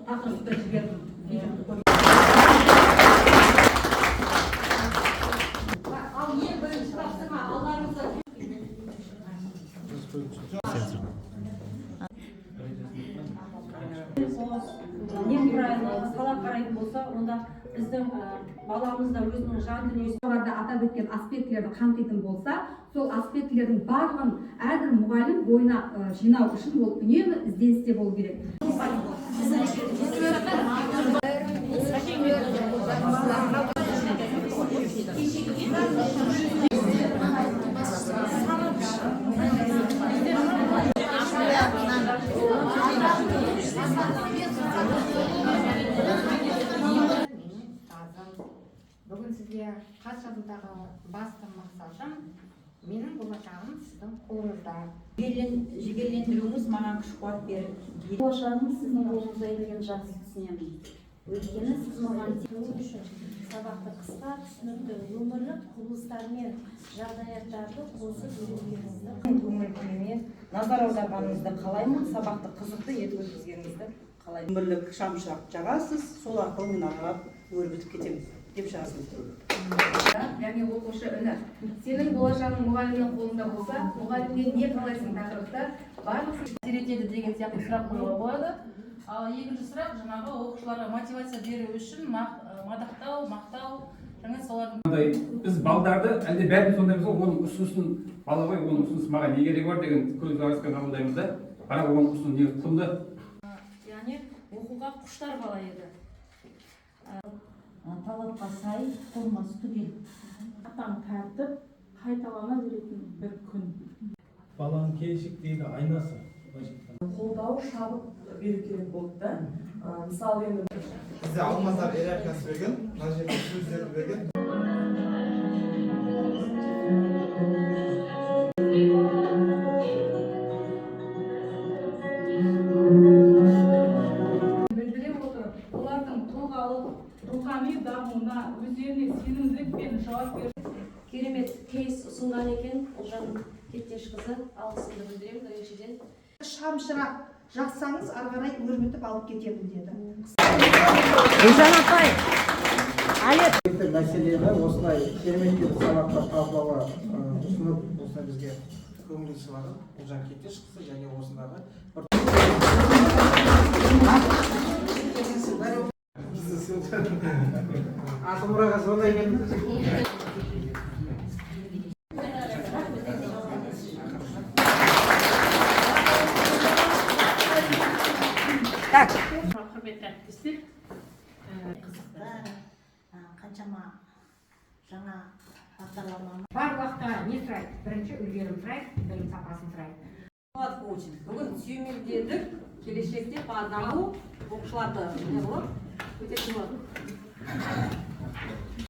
Тақырыпты жібердім. Видеоны көріп. Ал ең бірінші тапсырма алдарыңызда. Немқұрайлы сала қарайтын болса, онда біздің баламыз да өзінің жан дүниесін Жоғарыда атап өткен аспектілерді қамтитын болса, сол аспектілердің барлығын әрбір мұғалім бойына жинау үшін ол үнемі ізденісте болу керек. Менің ұстазым. Бүгін сізге хат жазудағы басты мақсатым: менің болашағым сіздің қолыңызда. Жігерлендіруіңіз маған күш қуат берді. Болашағым сіздің қолыңызда екенін жақсы түсінемін, өйткені сіз маған Үшін сабақты қысқа, түсінікті, өмірлік құбылыстар мен жағдаяттарды қосып үйреткеніңізді Көңіл күйіме назар аударғаныңызды қалаймын, сабақты қызықты етіп өткізгеніңізді қалаймын. Өмірлік шамшырақ жағасыз, сол арқылы мен ары қарап өрбітіп кетемін деп жаздым. Яғни оқушы үні. Сенің болашағың мұғалімнің қолында болса, мұғалімнен не қалайсың тақырыпта барлық Әсер етеді деген сияқты сұрақ қоюға болады. Ал екінші сұрақ жаңағы оқушыларға мотивация беру үшін мадақтау, мақтау және солардың Мынандай біз балдарды әлде бәріміз сондаймыз ғой, оның ұсынысын, бала ғой, оның ұсынысы маған не керегі бар деген көзқараспен қабылдаймыз да, бірақ оның ұсынысы негізі құнды. Яғни оқуға құштар бала еді. Талапқа сай формасы түгел. Қатаң тәртіп қайталана беретін бір күн. Баланың келешектегі айнасы, былайша айтқанда. Қолдау, шабыт беру керек болды да. Мысалы, енді Бізде алмаздар иерархиясы берген, мына жерде сөздерді берген. Білдіре отырып, олардың тұлғалық, рухани дамуына, өздеріне сенімділік пен жауапкершілік Керемет кейс ұсынған екен Ұлжан Кеттешқызы, алғысымды білдіремін біріншіден. Шамшырақ жақсаңыз, ары қарай өрбітіп алып кетемін деді. Ұлжан апай. Мәселені осылай керемет бір сабақта талқылауға ұсынып, осылай бізге көңіл сыйлаған Ұлжан Кеттешқызы және осындағы бір Атамұраға звондай бердім. Так. Құрметті әріптестер. Қызықты, қаншама жаңа бағдарлама. Бар уақытта не сұрайды? Бірінші үлгерім сұрайды, білім сапасын сұрайды. Болады коучинг. Бүгін сүйемелдедік, келешекте по одному оқушыларды не қылып өтетін болады.